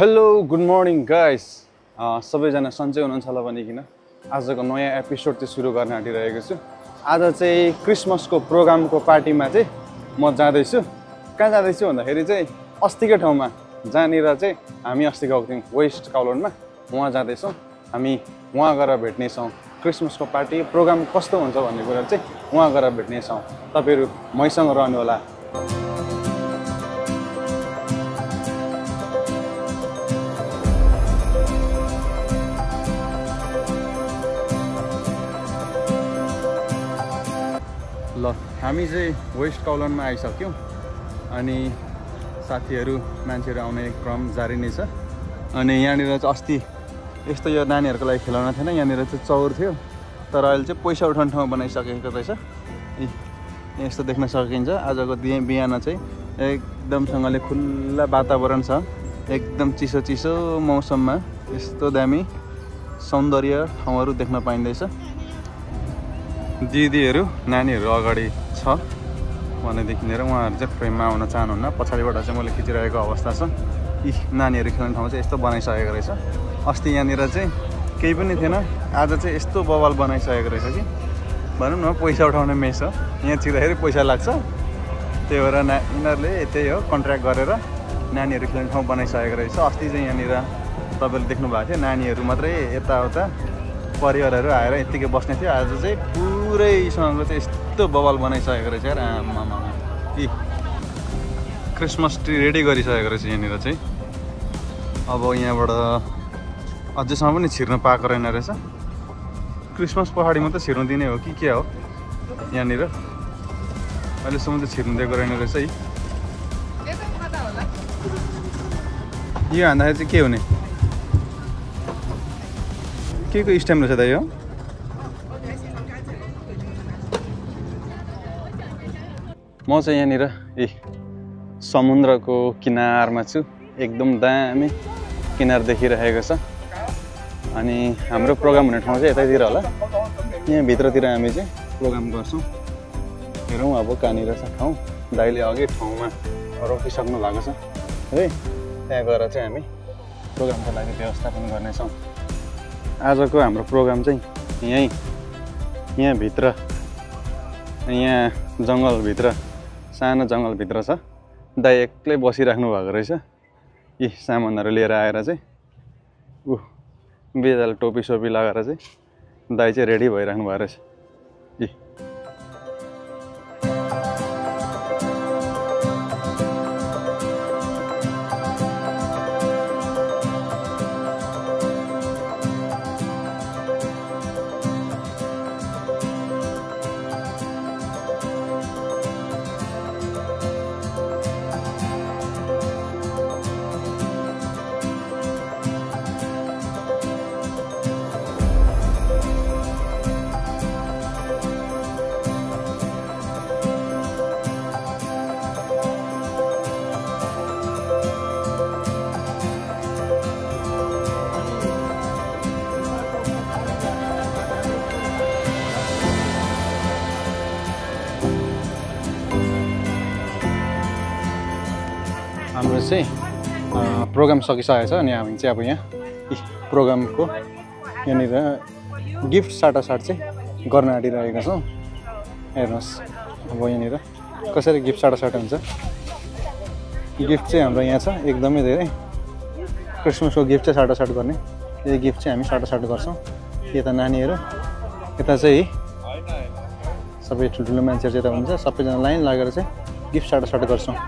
Hello good morning guys सबैजना सन्चै हुनुहुन्छ होला भनिकन आजको नयाँ एपिसोड चाहिँ सुरु गर्न आँटिरहेको छु। आज चाहिँ क्रिसमसको प्रोग्रामको पार्टीमा चाहिँ म जाँदैछु। कहाँ जाँदैछु भन्दाखेरि चाहिँ अस्तिकै ठाउँमा जहाँनिर चाहिँ हामी अस्ति गएको थियौँ वेस्ट काउलोनमा, उहाँ जाँदैछौँ। हामी उहाँ गएर भेट्नेछौँ। क्रिसमसको पार्टी प्रोग्राम कस्तो हुन्छ भन्ने कुरा चाहिँ उहाँ गएर भेट्नेछौँ। तपाईँहरू मैसँग रहनु होला। ल हामी चाहिँ वेस्ट काउलोनमा आइसक्यौँ अनि साथीहरू मान्छेहरू आउने क्रम जारी नै छ। अनि यहाँनिर चाहिँ अस्ति यस्तो यो नानीहरूको लागि खेलाउन थिएन, यहाँनिर चाहिँ चौर थियो, तर अहिले चाहिँ पैसा उठाउने ठाउँ बनाइसकेको रहेछ। यस्तो देख्न सकिन्छ। आजको बिहान चाहिँ एकदमसँगले खुल्ला वातावरण छ, एकदम चिसो चिसो मौसममा यस्तो दामी सौन्दर्य ठाउँहरू देख्न पाइँदैछ। दिदीहरू नानीहरू अगाडि छ भनेदेखि लिएर उहाँहरू चाहिँ फ्रेममा आउन चाहनुहुन्न। पछाडिबाट चाहिँ मैले खिचिरहेको अवस्था छ। यी नानीहरू खेल्ने ठाउँ चाहिँ यस्तो बनाइसकेको रहेछ। अस्ति यहाँनिर चाहिँ केही पनि थिएन, आज चाहिँ यस्तो बवाल बनाइसकेको रहेछ कि भनौँ न पैसा उठाउने मेस हो। यहाँ छिर्दाखेरि पैसा लाग्छ, त्यही भएर यिनीहरूले त्यही हो कन्ट्र्याक्ट गरेर नानीहरू खेल्ने ठाउँ बनाइसकेको रहेछ। अस्ति चाहिँ यहाँनिर तपाईँले देख्नु भएको थियो नानीहरू मात्रै यताउता परिवारहरू आएर यत्तिकै बस्ने थियो। आज चाहिँ पुरैसँग चाहिँ यस्तो बवाल बनाइसकेको रहेछ यार। आमामा यी क्रिसमस ट्री रेडी गरिसकेको रहेछ यहाँनिर चाहिँ। अब यहाँबाट अझैसम्म पनि छिर्न पाएको रहेन रहेछ। क्रिसमस पछाडि मात्रै छिर्नु दिने हो कि के हो यहाँनिर, अहिलेसम्म चाहिँ छिर्नु दिएको रहेन रहेछ है। यो हान्दाखेरि चाहिँ के हुने, के को स्ट्याम्प रहेछ त यो? म चाहिँ यहाँनिर समुद्रको किनारमा छु। एकदम दामी किनार देखिरहेको छ। अनि हाम्रो प्रोग्राम हुने ठाउँ चाहिँ यतैतिर होला। यहाँ भित्रतिर हामी चाहिँ प्रोग्राम गर्छौँ। हेरौँ अब कहाँनिर छ ठाउँ। दाइले अघि ठाउँमा रोकिसक्नु भएको छ है। त्यहाँ गएर चाहिँ हामी प्रोग्रामको लागि व्यवस्थापन गर्नेछौँ। आजको हाम्रो प्रोग्राम चाहिँ यहाँभित्र, यहाँ जङ्गलभित्र, सानो जङ्गलभित्र छ। दाइ एक्लै बसिराख्नु भएको रहेछ। यी सामानहरू लिएर आएर चाहिँ बेजाल टोपी सोपी लगाएर चाहिँ दाइ चाहिँ रेडी भइराख्नु भएको रहेछ। यी हाम्रो चाहिँ प्रोग्राम सकिसकेको छ। अनि हामी चाहिँ अब यहाँ प्रोग्रामको यहाँनिर गिफ्ट साटासाट चाहिँ गर्न आँटिरहेका छौँ। हेर्नुहोस् अब यहाँनिर कसरी गिफ्ट साटासाट हुन्छ। गिफ्ट चाहिँ हाम्रो यहाँ छ एकदमै धेरै। क्रिसमसको गिफ्ट चाहिँ साटासाट गर्ने, यो गिफ्ट चाहिँ हामी साटासाट गर्छौँ। यता नानीहरू, यता चाहिँ सबै ठुल्ठुलो मान्छेहरू चाहिँ यता हुन्छ। सबैजना लाइन लागेर चाहिँ गिफ्ट साटासाट गर्छौँ।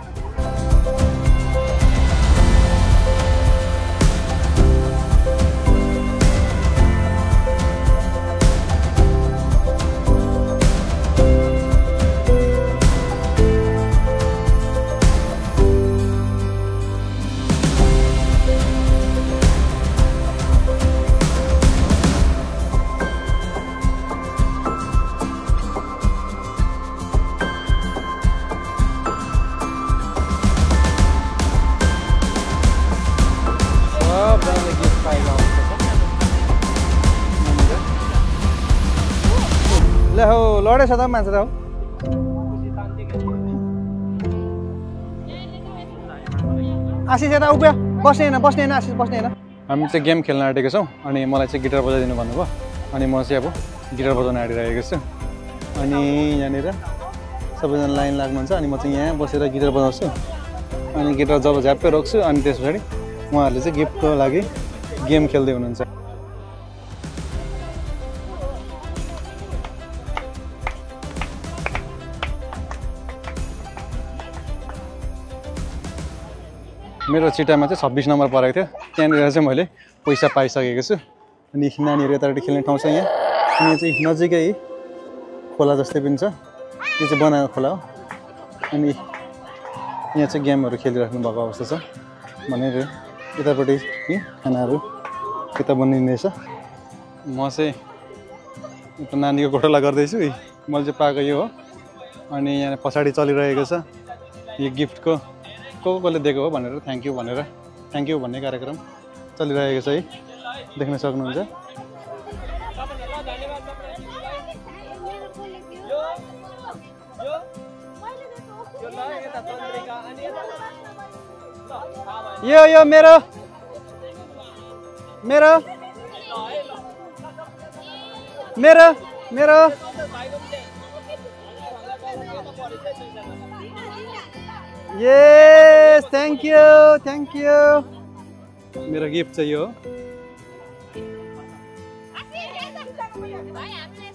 ले हो लडेछ त मान्छे त हो। आशिष यता उभियो। बस्ने हैन आशिष बस्ने हैन। हामी चाहिँ गेम खेल्न आँटेको छौँ अनि मलाई चाहिँ गिटार बजाइदिनु भन्नुभयो अनि म चाहिँ अब गिटार बजाउन आँटिरहेको छु। अनि यहाँनिर सबैजना लाइन लाग्नुहुन्छ अनि म चाहिँ यहाँ बसेर गिटार बजाउँछु अनि गिटार जब झ्याप्पै रोक्छु अनि त्यस पछाडि उहाँहरूले चाहिँ गिफ्टको लागि गेम खेल्दै हुनुहुन्छ। मेरो चिटामा चाहिँ 26 नम्बर परेको थियो। त्यहाँनिर चाहिँ मैले पैसा पाइसकेको छु। अनि नानीहरू यतापट्टि खेल्ने ठाउँ छ यहाँ। अनि चाहिँ नजिकै खोला जस्तै पनि छ। यो चाहिँ बनाएको खोला हो। अनि यहाँ चाहिँ गेमहरू खेलिराख्नु भएको अवस्था छ भनेर यतापट्टि खानाहरू यता बनिँदैछ। म चाहिँ यता नानीको घोटाला गर्दैछु। मैले चाहिँ पाएको यो हो। अनि यहाँ पछाडि चलिरहेको छ यो गिफ्टको कसले दिएको हो भनेर थ्याङ्क यू भन्ने कार्यक्रम चलिरहेको छ है, देख्न सक्नुहुन्छ। यो मेरो मेरो मेरो मेरो यस थ्याङ्क यू मेरो गिफ्ट चाहिँ यो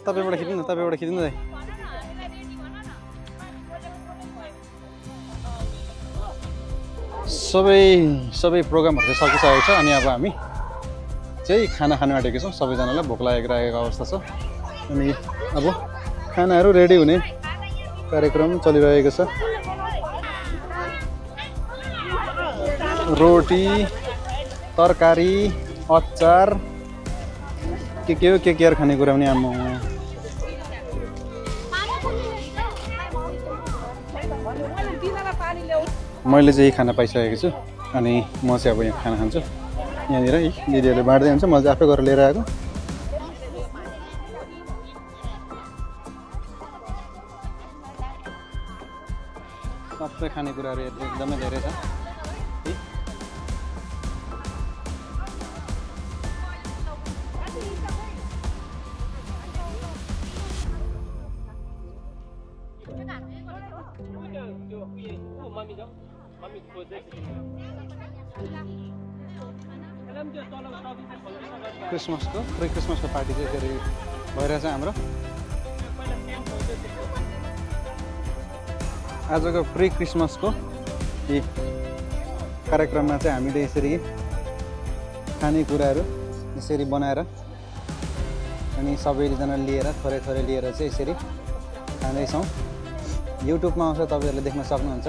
तपाईबाट खिच्नु है। सबै प्रोग्रामहरू चाहिँ सकिसकेको छ अनि अब हामी चाहिँ खाना खान आँटेको छौँ। सबैजनालाई भोक लागेको अवस्था छ अनि अब खानाहरू रेडी हुने कार्यक्रम चलिरहेको छ। रोटी तरकारी अचार के खानेकुरा पनि आम्मा मैले चाहिँ खाना पाइसकेको छु अनि म चाहिँ अब यहाँ खाना खान्छु। यहाँनिर दिदीहरूले बाँड्दै हुन्छ, म चाहिँ आफै गरेर लिएर आएको। सबै खानेकुराहरू एकदमै धेरै छ। प्री क्रिसमसको पार्टी चाहिँ फेरि भइरहेछ हाम्रो। आजको प्री क्रिसमसको यी कार्यक्रममा चाहिँ हामीले यसरी खानेकुराहरू यसरी बनाएर अनि सबैजना लिएर थोरै लिएर चाहिँ यसरी खाँदैछौँ। युट्युबमा आउँछ, तपाईँहरूले देख्न सक्नुहुन्छ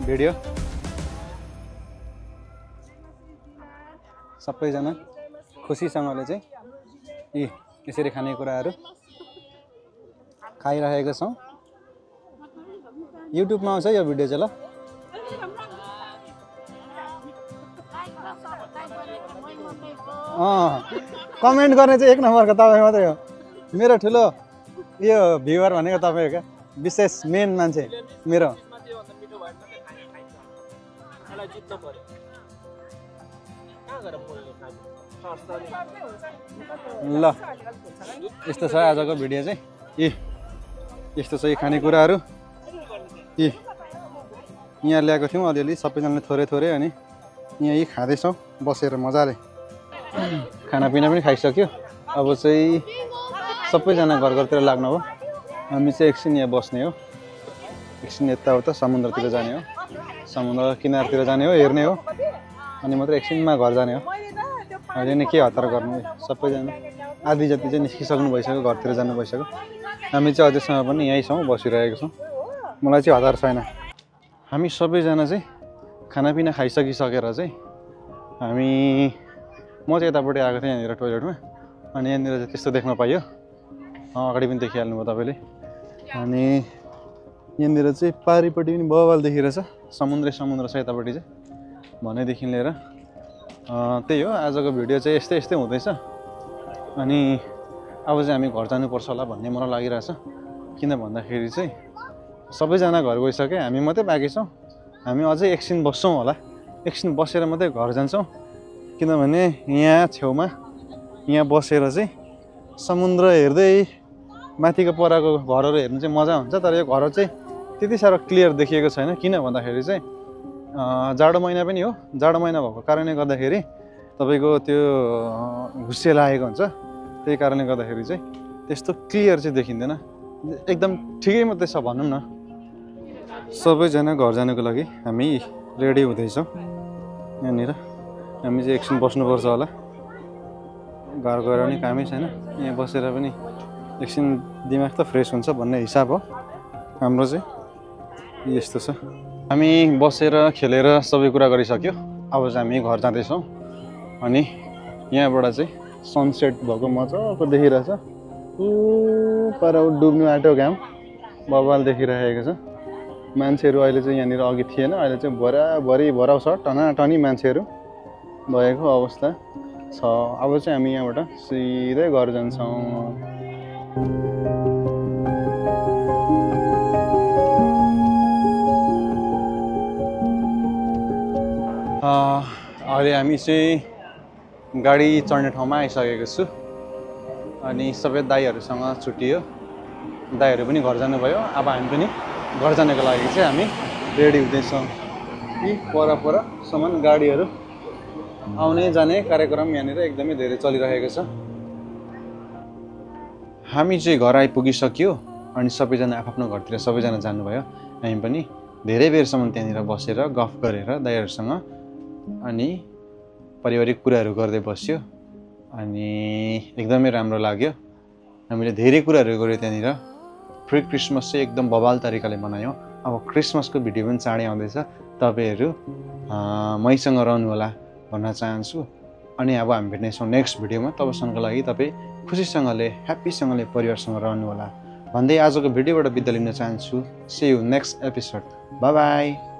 भिडियो। सबैजना खुसीसँगले चाहिँ यी यसरी खानेकुराहरू खाइरहेको छौँ। युट्युबमा आउँछ यो भिडियो चाहिँ ल। कमेन्ट गर्ने चाहिँ 1 नम्बरको तपाईँ मात्रै हो। मेरो ठुलो यो भ्युवर भनेको तपाईँ हो क्या, विशेष मेन मान्छे मेरो। ल यस्तो छ आजको भिडियो चाहिँ। यस्तो छ यी खानेकुराहरू। यहाँ ल्याएको थियौँ अलिअलि, सबैजनाले थोरै अनि यहाँ यी खाँदैछौँ बसेर मजाले। खानापिना पनि खाइसक्यो। अब चाहिँ सबैजना घरतिर लाग्नु हो। हामी चाहिँ एकछिन यहाँ बस्ने हो, एकछिन यताउता समुद्रतिर जाने हो, समुद्र किनारतिर जाने हो, हेर्ने हो अनि मात्रै एकछिनमा घर जाने हो। अहिले नै के हतार गर्नु, सबैजना आधी जति चाहिँ निस्किसक्नु भइसक्यो, घरतिर जानु भइसक्यो। हामी चाहिँ अझैसम्म पनि यहीँ छौँ, बसिरहेको छौँ। मलाई चाहिँ हतार छैन। हामी सबैजना चाहिँ खानापिना खाइसकिसकेर चाहिँ म चाहिँ यतापट्टि आएको थिएँ यहाँनिर टोइलेटमा। अनि यहाँनिर चाहिँ त्यस्तो देख्न पाइयो, अगाडि पनि देखिहाल्नु भयो तपाईँले। अनि यहाँनिर चाहिँ पारिपट्टि पनि बवाल देखिरहेछ, समुद्र छ यतापट्टि चाहिँ भनेदेखि लिएर। त्यही हो आजको भिडियो चाहिँ यस्तै हुँदैछ। अनि अब चाहिँ हामी घर जानुपर्छ होला भन्ने मलाई लागिरहेछ। किन भन्दाखेरि चाहिँ सबैजना घर गइसके, हामी मात्रै बाँकी छौँ। हामी अझै एकछिन बस्छौँ होला एकछिन बसेर मात्रै घर जान्छौँ किनभने यहाँ छेउमा यहाँ बसेर चाहिँ समुद्र हेर्दै माथिको परको घरहरू हेर्नु चाहिँ मजा हुन्छ तर यो घर चाहिँ त्यति साह्रो क्लियर देखिएको छैन किन भन्दाखेरि चाहिँ जाडो महिना पनि हो जाडो महिना भएको कारणले गर्दाखेरि तपाईँको त्यो घुस्से लागेको हुन्छ त्यही कारणले गर्दाखेरि चाहिँ त्यस्तो क्लियर चाहिँ देखिँदैन एकदम ठिकै मात्रै छ भनौँ न सबैजना घर जानुको लागि हामी रेडी हुँदैछौँ यहाँनिर हामी चाहिँ एकछिन बस्नुपर्छ होला घर गएर पनि कामै छैन यहाँ बसेर पनि एकछिन दिमाग त फ्रेस हुन्छ भन्ने हिसाब हो हाम्रो चाहिँ यस्तो छ हामी बसेर खेलेर सबै कुरा गरिसक्यो अब चाहिँ हामी घर जाँदैछौँ अनि यहाँबाट चाहिँ सनसेट भएको मजाको देखिरहेछ पर डुब्नु आँट्यो घाम बबाल देखिरहेको छ मान्छेहरू अहिले चाहिँ यहाँनिर अघि थिएन अहिले चाहिँ भराभरि भराउ छ टनाटनी मान्छेहरू भएको अवस्था छ अब चाहिँ हामी यहाँबाट सिधै घर जान्छौँ अहिले हामी चाहिँ गाडी चढ्ने ठाउँमा आइसकेको छु अनि सबै दाइहरूसँग छुट्टियो दाइहरू पनि घर जानुभयो अब हामी पनि घर जानको लागि चाहिँ हामी रेडी हुँदैछौँ यी परसम्म गाडीहरू आउने जाने कार्यक्रम यहाँनिर एकदमै धेरै चलिरहेको छ हामी चाहिँ घर आइपुगिसक्यो अनि सबैजना आफ्नो घरतिर सबैजना जानुभयो हामी पनि धेरै बेरसम्म त्यहाँनिर बसेर गफ गरेर दाइहरूसँग अनि पारिवारिक कुराहरू गर्दै बस्यो अनि एकदमै राम्रो लाग्यो हामीले धेरै कुराहरू गर्यो त्यहाँनिर प्री क्रिसमस चाहिँ एकदम बवाल तरिकाले मनायौँ अब क्रिसमसको भिडियो पनि चाँडै आउँदैछ तपाईँहरू मैसँग रहनु होला भन्न चाहन्छु अनि अब हामी भेट्नेछौँ नेक्स्ट भिडियोमा तबसम्मको लागि तपाईँ खुसीसँगले ह्याप्पीसँगले परिवारसँग रहनु होला भन्दै आजको भिडियोबाट बिदा लिन चाहन्छु see you next episode bye by